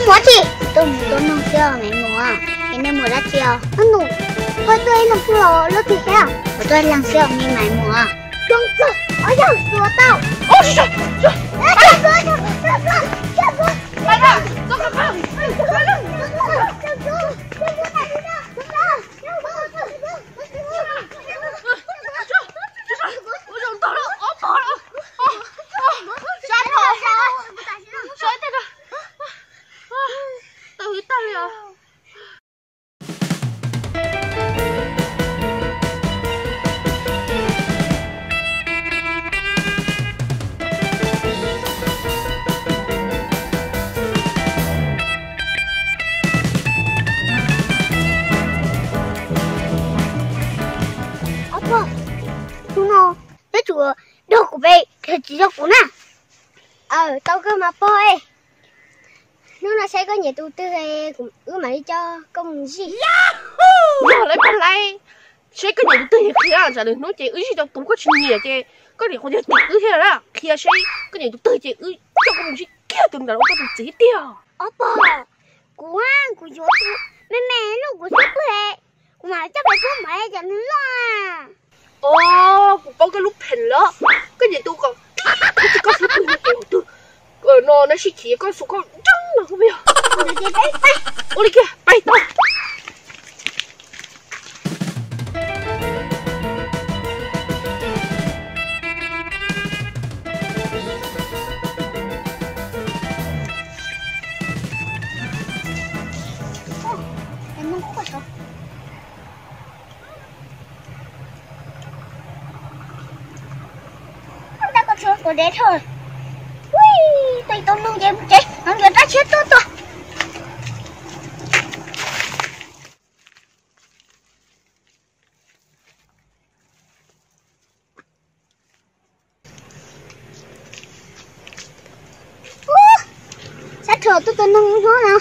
Mus tsi? Tuaj mus tua noog xwb os Maiv Muas. Es nej mus dab tsi os? Nub nus, koj tuaj ib leeg xwb los leej twg thiab? Kuv tuaj ib leeg xwb os me Maiv Muas. Zoo kawg, ob yawg xyuas tau. Tau hwv tag li os. Ob pog, hnub no peb tsum nrog kuv pem, tsis yog kuv na. Aw, tau kawg mas pog. Hnub no saib koj nyiam tus twg, wb mam li coj koj mus zij. Yog lawm pog lawm, saib koj nyiam tus twg ces qhia, tsam lwm hnub ces wb zij tau tus koj tsis nyiam ces koj niam qhuav tias tim wb thiab na. Qhia saib koj nyiam tus twg ces wb coj koj mus zij kiag tus ntawd ua koj tus txiv tiag. Ob pog, kuv, kuv yuav tus me me nrog kuv xwb pog. Kuv mam coj peb pub mam cov nws loj. Os, kuv paub koj lub pheem lawm. Koj nyiam tus kom koj xub pwg no ces tus no nab sib chim koj xu koj nreeb no xub pwg. Ua li kiag pais tau. Tab koj tshuav kuv dev dhau. Ui, tus tus noog ces mus tsev, no yuav rab tshiab tuaj tua. Ub, sab rho tuaj tua noog ib hnub no,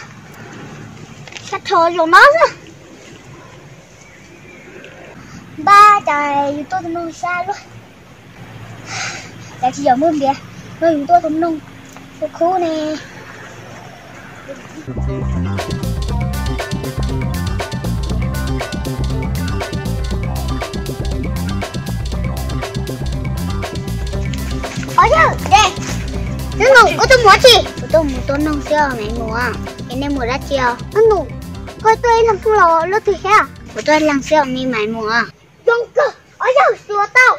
sab rho zaum no xwb. Npab cas yus tuaj tua noog sab luaj, cas tsis yog muaj npias, no yus tuaj tua noog tua khub ne. Os yawg, hnub no koj tuaj mus dab tsi? Kuv tuaj mus tua noog xwb os me muam. Es nej mus dab tsi os? Hnub no koj tuaj ib leeg xwb los leej twg thiab? Kuv tuaj ib leeg xwb os me maiv muam. Zoo kawg, ob yawg xyuas tau.